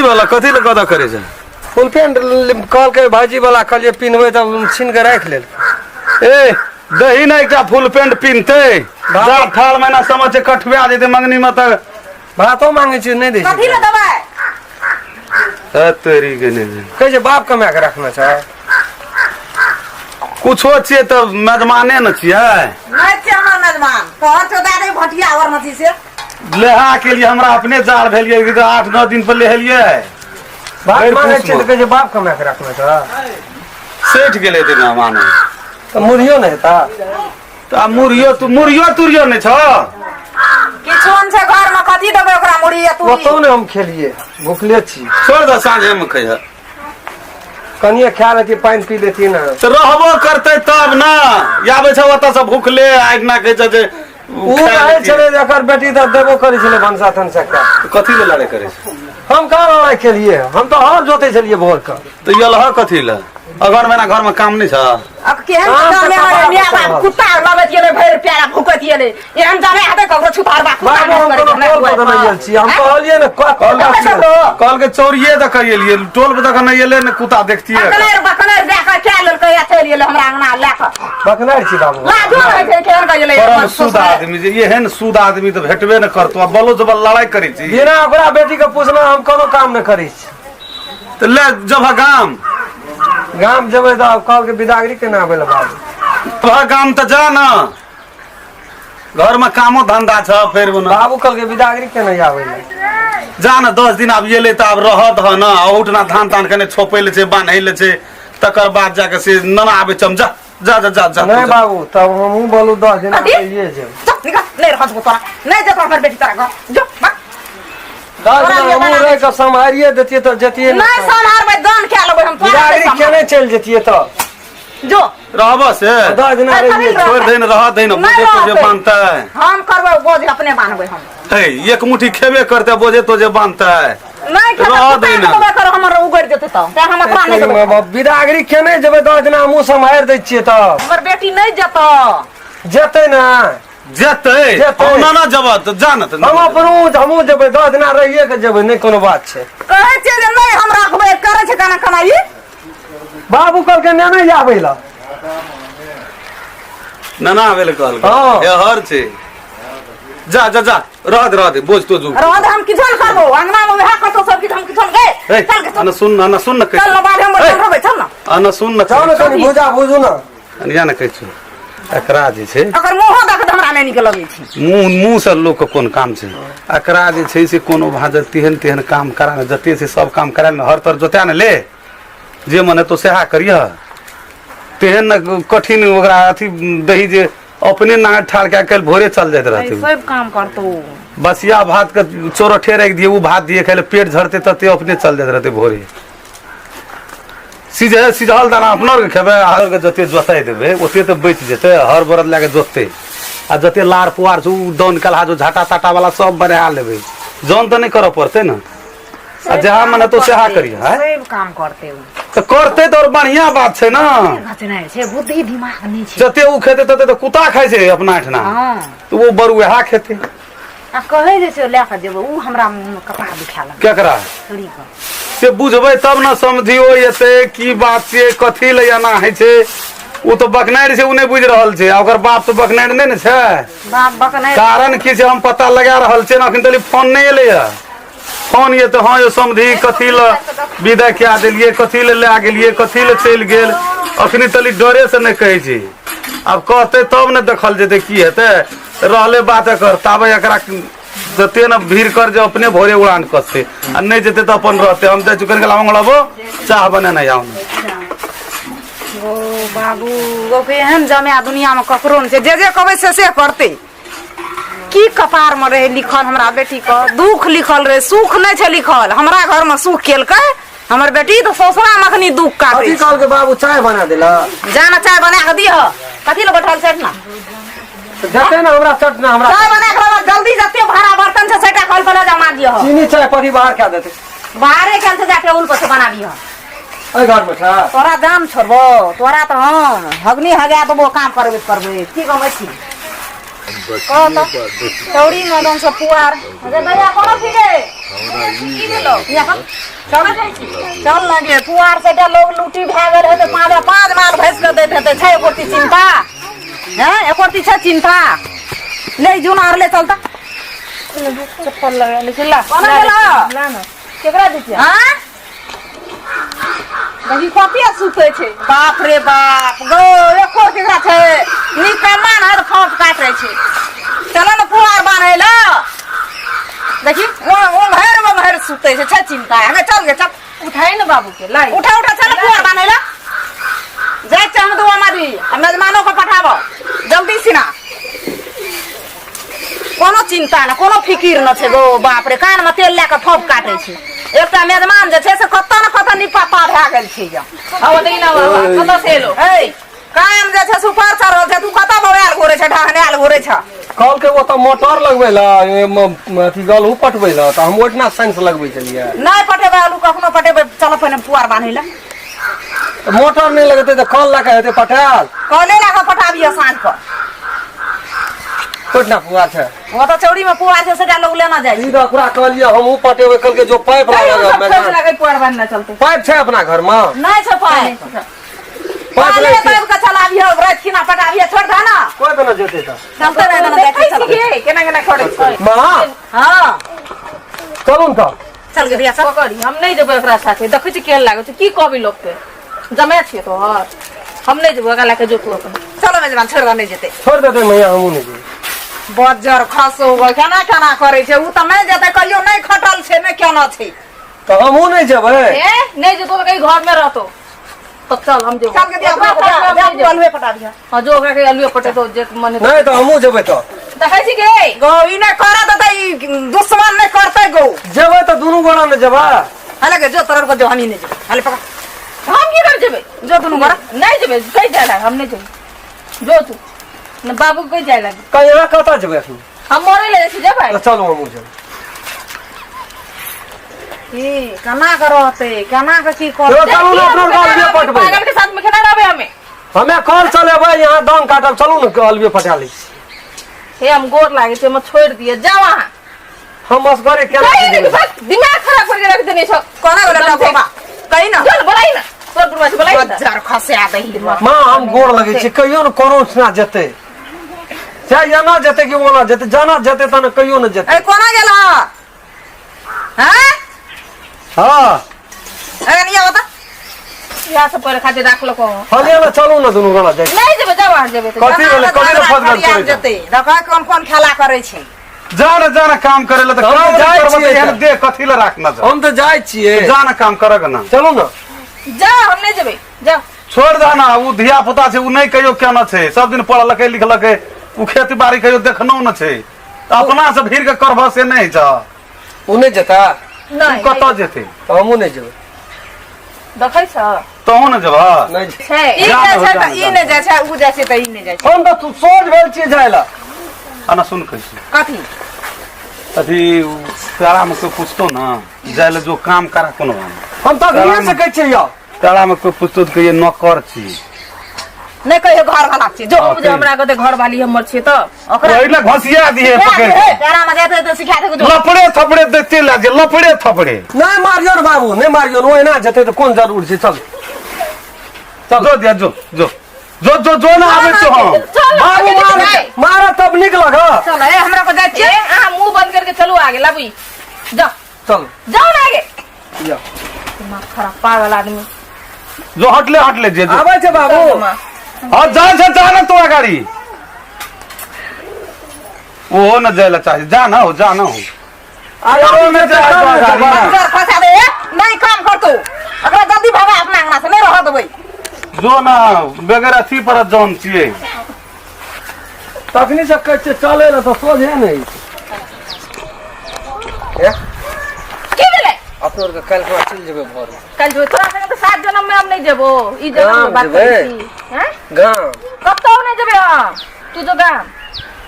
भेल कथी लए गदा करै छै फुल पेंट कहलकै भाईजी वाला कहलियै पिन्हबै तब छीन के राखि लेल ए दही ने एकटा फुल पेंट पिन्हतै जा ठाड़ महीना समझ छै कठुआ जेतै मंगनी में तऽ भातो मांगे छियै नहि दै कथी छै लए देबै हे तोरी के नहि कहै छै बाप कमा के रखना छै कुछो छियै तऽ मेजबाने ने छियै नहि छियै हमर मेजबान तोहर चौदा नहीं भटिया और नथी से लेहा के लिए हमरा अपने जाड़ भेलियै कि तऽ 8-9 दिन पर लेहलियै भात भरि मांगे पूस छियै मे। तऽ कहै छै बाप कमा के रखना छै सठि गेलै तऽ मेहमान तऽ मुरहियो नहि हेता तऽ आब मुरहियो तू मुरहियो तुरियो नहि छौ किछो नहि छै घर में कथी देबै ओकरा मुड़ी या तूरी ओतौ ने हम खेलियै भुखले छी छोड़ दे साँझे मे खैह कनिए खा लेती पानि पी लेती ने तऽ रहबो करतै तब ने आबै छै ओतऽ से भुखले आइ ना कहै छै जे ओ रहै छलै जे एकर बेटी तऽ देबो करै छलै भनसा तनसा के कथी लए लड़ाइ करै छै हम कहाँ लड़ाइ केलियै हम तऽ हर जोतै छलियै भोर के तऽ यलह कथी लए अगहन महीना घर में काम नहीं छ अब केहन आम जामे तऽ हरे कपार मियाँ पर बाप चढ़ल। कुत्ता लबैत गेलै भरि प्यारा भुकैत गेलै एहन जामे हेतै ककरो छुतारबा कुत्ता बाबू हम नहि कोनो करै टोल पर नहि गेल छी हम कहलियै ने कहल के चोरिये दऽ के एलियै टोल पर दऽ के नहि एलै ने कुत्ता देखतियै बकनेर बकनेर जा कऽ कए लेलकै आ चलि गेलै हमरा अंगना लए कऽ बकनार छी बाबू लाजो रहै छै केहन कऽ गेलै परम शुद्ध आदमी जे एहन शुद्ध आदमी तऽ भेटबे ने करतो आ बलो जबल लड़ाइ करै छी बिना ओकरा बेटी के पूछना हम कोनो काम नहि करै छी तऽ ले जब गाम गाम जेबै तऽ कहलकै बिदागरी केना आबै लए बाबू तोहर गाम तऽ जा ने घर में कामो धंधा छ फेर ओना बाबू कहलकै बिदागरी केना आबै लए जा ने 10 दिन आब एलै तऽ आब रहत ह ने ओहुठना धान तान कने छोपै ले छै बान्है ले छै तकर बाद जाके से नना आबै छै हम जा जा जा जा जा नहीं बाबू तब हमहूँ बोलू 10 दिन कथी? आइए जेब चल निकल नहीं रहत तोरा नहीं जेतो हमर बेटी तोरा घर जो भाग 10 तोरा दिन लिए हमहूँ बना रहि कऽ सम्हारिए देतियै तऽ जतियै नहीं सम्हारबै दान कए लेबै हम तोरा बिदागरी नहीं केने चलि जतियै तऽ जो रहब से 10 दिन अरे रहिए कभी छोड़ि दे ने रह दे ने नहीं बोझे तोझे रहतै। बान्हतै हम करबै बोझ अपने बान्हबै हम हे एक मुट्ठी खेबे करतै बोझे तोझे बान्हतै नहीं खेबै रह कुत्ता दे ने। देबै कर हमर उगड़ जेतै तऽ तें हम अपना नहीं देबै बिदागरी केने जेबै 10 दिन हमहूँ सम्हारि दै छियै तब हमर बेटी नहीं जेतौ जेतै ने जेतै जेतै। हम ना ना जब तऽ जा ने तऽ हम अपनो हमहूँ जेबै 10 दिना रहिए के जेबै नहि कोनो बात छै कहै छियै जे नहीं हम राखबै करै छै केना केना ई बाबू कहलकै नेने आबै लए नाना आबै लए कहलकै हँ। हर छै जा जा जा रह दे रह दे बोझ तो रह दे हम किछो नहि करबो अंगना में वएह करतो सब किछु हम किछो नहि ए गे चल गे अना सुन न अना सुन न चल न बाढ़े में रहबै चल न अना सुन न जाउ ने कनि भूजा भूजू ने अनिया ने कहै छौ एकरा जे छै अगर मुँहो देख हमरा नहि नीक लगै छै मुँह मुँहसँ लोकके कोन काम छै एकरा जे छै से कोनो भाँज तेहन तेहन काम करा ने जते छै सब काम करा ने हर तर जोता ने ले जे मन हेतौ सएह करिह तेहन ने कठिन ओकरा अथी दही जे अपने नांगर ठाढ़ कए काल्हि भोरे चल जाइत रहतै सब काम करतौ बसिया भात के चोरठे राखि दिए ओ भात दिए खाइ लए पेट झरते तते अपने चल जाइत रहतै भोरे सिझे सिझल दाना अपना आरके खेबै हर के जते जोताइ देबै ओते तऽ बचि जेतै हर बरद लए कऽ जोततै आ जते लार पुआर छै ओ दौन कलहा जो झाटा ताटा वाला सब बना लेबै जौन तऽ नहि करऽ पड़तै ने आ जहाँ मन हेतौ सएह करिहे आँय? सब काम करते उ तऽ करतै तऽ और बढ़िया बात छै ने घचनाइ छै बुद्धि दिमाग नहि छै जते ओ खेतै तते तऽ कुत्ता खाइ छै अपना एहिठिना हँ तऽ ओ बड़ वएह खेतै आ कहै जे छै लए कऽ जेबै ओ हमरा मुँहमे कपार दुखाए लगल केकरा छोड़ी कऽ से बुझबै तब ने समझियो एतै की बात छियै कथी लए एना होइ छै ओ तऽ बकनारि छै ओ नहि बुझि रहल छै आ ओकर बाप तऽ बकनारि नहि ने छै बाप बकनारि कारण की छै हम पता लगा रहल छियै ने अखन तक फोन नहि एलैए फोन ये तऽ हँ यौ समधी कथी लए विदा कए देलियै कथी लए लए गेलियै कथी लए चलि गेल अखनी तली डरे से नहि कहै छी आब कहतै तब ने देखल जेतै की हेतै रहलै बात एकर ताबे एकरा जते ने भीड़ कर जे अपने भोरे उड़ान कसतै आ नहि जेतै तऽ अपन रहतै हम जाइ छी कनि काल अंगड़बो चाह बनेने आउ ओ बाबू ओके एहन जमाए दुनियामे ककरो नहि छै जे जे कहबै से से करतै की कपारमे रहै लिखल हमरा बेटीके दुख लिखल रहै सुख नहि छै लिखल हमरा घरमे सुख केलकै हमर बेटी तऽ ससुरामे अखनी दुख काटै कथी छै कहलकै बाबू चाय बना देला जा ने चाय बना कऽ दिह कथी लए बैठल छै ने जते ने हमरा चट ने हमरा चाय बना कऽ जल्दी जते भाड़ा बर्तन छै सैटा कल पर जमा दिह चीनी चाय पड़ी बाहर कए देतै बाहरे कल से जा टेबुल पर से बना दिह एहि घर मे छै तोरा दाम छोड़बो तोरा तऽ हम हगनी हगा देबो काम करबे करबे की कहबै छी कह तऽ चौरी में एकदम से पुआर अरे भैया कोनो फिरे की भेलो यहाँ चल चल लगे पुआर से लोग लूटी भए गेल हेतै पाँच पाँच माल भैंस के दैत हेतै छै एको रत्ती चिंता हैं एको रत्ती छै चिंता ले जून आर ले चलता चप्पल लगा ले ला कोना गेलो ला ना केकरा दै छियै हाँ देखी कते सुतै छै बाप रे बाप गो एको केकरा छै निकम्मा न हर फाँट काटै छै चलो ने पुआर बान्है लए देखी ओ ओ भरि ओ भरि सुतै छै छै चिंता हमे चल गे चल उठाई ना बाबू के लाई उठा उठा चल पुआर बान्है लए जाइ छै हम दू आदमी आ मेजमानो के पठाबो जल्दी सिना कोनो चिंता न कोनो फिकिर न छै गो बाप रे कान में तेल लए कऽ फप काटै छै एकटा मेजमान जे छै से कतऽ ने कतऽ निपत्ता भए गेल छै यौ हवा दही ना बाबा कतऽ से एलो ऐ काम जे छै से ऊपर चढ़ल छै तू कतऽ बौआयल घुरै छै ढहनायल घुरै छ कहलकै ओतऽ मोटर लगबै लए एहिमे अथी गलहू पटबै लए तऽ हम ओहिठिना साइंस लगबै छलियै नहि पटेबै आलू कखनो पटेबै चल पहिने पुआर बान्है लए तऽ मोटर नहि लगेतै तऽ कल लए कऽ हेतै पटायल कले लए कऽ पटाबियै साँझ पर कोइठिना पुआ छै ओ तऽ चौरी में पुआर छै सेटा लोग लेना जाइ ई छै तऽ ओकरा कहलियै हमहूँ पटेबै कहलकै जो पाइप सब लागल खोज लगे पुआर बान्हना चलते पाइप छै अपना घरमे नहि छै पाइ पाइप पाले नहि छै पाइप के चलाबियै राति खिना पटाबियै छोड़ दे ना कोइ देना जेतै तऽ चलते नहि देना देखै जाइ छै छियै केना केना करै छै माँ हँ चलू ने तऽ चल गे भैया चल पकड़ी हम नहि जेबै ओकरा साथे देखै छी केहन लागै छै की कहबी लोकके जमै छियै तोहर हम नहि जेबै ओकरा लए कऽ जो तू अपन चलो मेजबान छोड़ दे नहि जेतै छोड़ि देतै मैया हमहूँ नहि जेबै बज्जर खसो केना केना करै छै ओ तऽ नहि जेतै कहियो नहि खटल छै नहि केना छै तऽ हमहूँ नहि जेबै ए नहि जेतौ तऽ कहीं घर में रहतो तब चल हम जेबो चल के दिया ओकरा साथ हम नहि जेबो। अलुए पटा दिया हाँ जो ओकरा के अलुए पटेतो जे मन हेतौ। नहि तऽ हमहूँ जेबै तऽ देखै छी गे गौ ई नहि करत तऽ ई दुश्मन नहि करतै गौ जेबै तऽ दुनू गोरा ने जेबै हले के जो तोरर को जो हम ही नहि जेबै हले पकड़ हम की कर जेबै जो दुनू गोरा नहीं जेबै कहीं जाय लागे हम नहीं जेबै जो तू न बाबू के कहीं जाय लागे कहीं अहाँ कतऽ जेबै एखन हम मरे ले जाइ छी जेबै तऽ चलू हमहूँ जेबै की केना के रहतै केना के की यौ, करतै चलू ने अपनो आरके अलुए पटबै पागल के साथ में केना रहबै हमे हमे कल चलेबै यहाँ दाम काटब चलू ने अलुए पटा लै छी हे हम गोर लागे छै हम छोड़ दिए जाओ अहाँ हम असगरे केना कहीं जेबै? नहीं बस दिमाग खराब करके रख देने छो कोना गेलै एकदम से। बाबा कही ना चल बोलाई ना तोर बुढ़वा से बोलाई ना बज्जर खसा दही माँ हम गोर लगै छी कहियो ने कोनो ना जेतै चाहे एना जेतै कि ओना जेतै जाना जेतै तऽ ने कहियो ने जेतै ए कोना गेल हैं हँ ए निया बता इएह सब करे खातिर राखलो को हलिया ने चलू ने दुनू गोरा जाइ नहीं जेबै जाओ अहाँ जेबै तऽ कथी भेलै कथी लए फसगल फरियाद करै छौ? जेतै देखा कोन कोन खेला करै छै जा ने जा ने काम करे ला तऽ हम काम जाइ करबऽ तऽ छियै एहन तऽ। देह कथी लए राखना छौ हम तऽ जाइ छियै जा ने काम करऽ ना चलू ने जाओ हम नहीं जेबै जाओ छोड़ दह ना ओ धिया पुता छै ओ नहि कहियो केना छै सब दिन पढ़लकै लिखलकै ओ खेती बाड़ी कहियो देखनो न छै तऽ अपना से भीड़ के करबह से नहि छ ओ नहि जेता नहीं कतऽ जेतै तऽ हमहूँ नहि जेबै देखै छ तहूँ ने जेबह नहि जेबै। छै ई जा जाइ ने, छै जा तऽ ने, ई जा नहि जाइ छै उ जाइ छै तऽ ई नहि जाइ छै हम तऽ सोझ भेल छियै जाइ लए आना सुन कहै छी कथी अथी तारामे कोइ पूछतो ने जाइ लए जो काम करा कोनो हम तऽ अखनिये से कहै छियै यौ तारामे कोइ पूछतो तऽ कहिए नौकर छी नहि कहियो घर वाला छी जो जे हमरा कहते घर वाली हमर छियै तऽ ओकरा ओहि लए घसिया दिए पकड़ के पेड़ा में जाते तऽ सिखा देबो जो लफड़े थपड़े देते लए जे लफड़े थपड़े नहि मारियौ ने बाबू नहि मारियौ ने ओहिना जेतै तऽ कोन जरूर छै चल चल जो दिया जो जो जो जो जो ना आबै छौ हम चल बाबू मार मारत तब नीक लग चल ए हमरा को जाइ ए छियै अहाँ मुंह बंद करके चलू आगे लाबू ई। जाओ चल जाओ ना आगे या दिमाग खराब पागल आदमी जो हटले हटले जे जो आबै छै बाबू हाँ जा जा जा ना तोरा गाड़ी ओहो न जाय ला चाहे जा ना हो जा ना हो अरे ओ में जा जा गाड़ी ना। बज्जर खसा दे ए, नहीं काम कर तू ओकरा जल्दी भगा अपना अंगना से नहीं रह देबै जो ना बगैर अथी पर जौन छियै तखनी से कहै छियै चलै लए तऽ सोझे नहि ए, की भेलै अपनो आरके काल्हि खुना चलि जेबै भोर काल्हि जेबै तोरा संगे तऽ सात जन्म में हम नहि जेबो ई जन्म में गाम बात जेबै? करै छी हैं गाम कतौ नहि जेबै हम तू जो गाम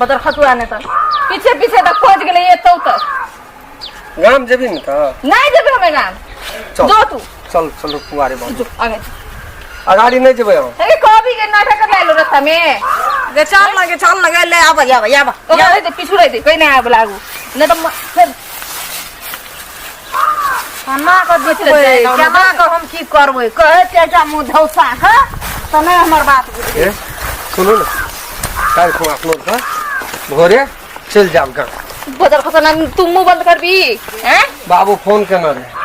बदर खतुआ नहि तऽ पीछे पीछे तऽ खोज गेलै एतौ तक गाम जेबही ने तऽ नहि जेबै हमे गाम चल। जो तू चल चलू पुआरे बाबू जो आगे अगाड़ी नहि जेबै हम अरे कभी के नाटक कर लाइलो रास्ता में गे चल ना गे चल ना गे ले आब आब आब ओकरा रहि दे पीछू रहि दे कहीं नहीं आबे लागू नहीं तो फेर केना कऽ देखबै केना कऽ हम की करबै कहै छियै एकटा मुँह धौसा कऽ तऽ नहि हमर बात बुझबै ए सुनू ने काल्हि खुआ अपनो के भोरे चलि जायब गाँव बदर खसना तू मुंह बंद करबी हैं बाबू फोन केने रहे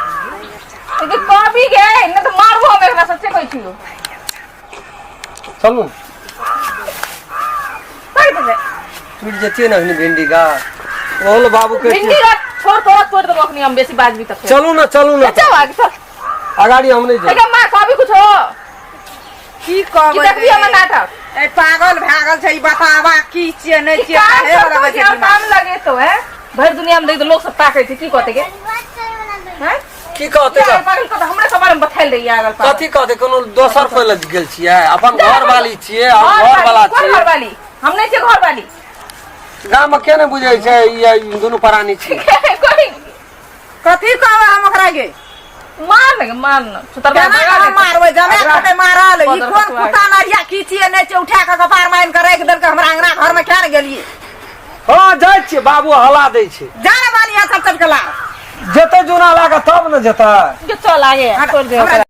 तो कहबी गे नहीं तो मारबो हम एकरा सच्चे कहै छियो चलू ने कहि दे टूटि जेतियै ने अखनी भिंडी गाछ ओहो बाबू के भिंडी गाछ छोड़ तोरा तोड़ देबो अखनी हम बेसी बाजबी तक चलू ने चलू ने चल आगे चल अगाड़ी हम नहि जायब एके माँ कहबी कुछ हो की की कहबै देखबी हमर नाटक ए पागल भए गेल छै ई बताबा की छियै नहि की छियै काम हे करतो लगै कि छै हम दिमाग। काम लगे तो है भरि दुनिया में देख तो लोग सब ताकै छै की कहते के हैं की कहते ये पागल को तो हमरे के बारे में बताइल रही आगल पागल कथी कहते कोनो दोसर कोइ लग गेल छियै अपन घर वाली छियै हम घर वाला कोन छियै घर वाली हम नहीं छियै घर वाली गाम में के नहि बुझै छै ई ई दुनू प्राणी छियै कोई कथी कहबै हम ओकरा गे मार ने मार ने सुतर केना कऽ हम मारबै जमे कते मारल ई बदर कोन कटुआ। कुत्ता नरिया की छियै नहि छियै उठा कऽ कपार मानि कऽ राखि देलकै हमरा अंगना घर मे किया ने गेलियै हँ जाइ छियै बाबू हला दै छै जा ने बानी सब चटकला जेतै जूना लए कऽ तब ने जेतै चल आगे छोड़ दे हमरा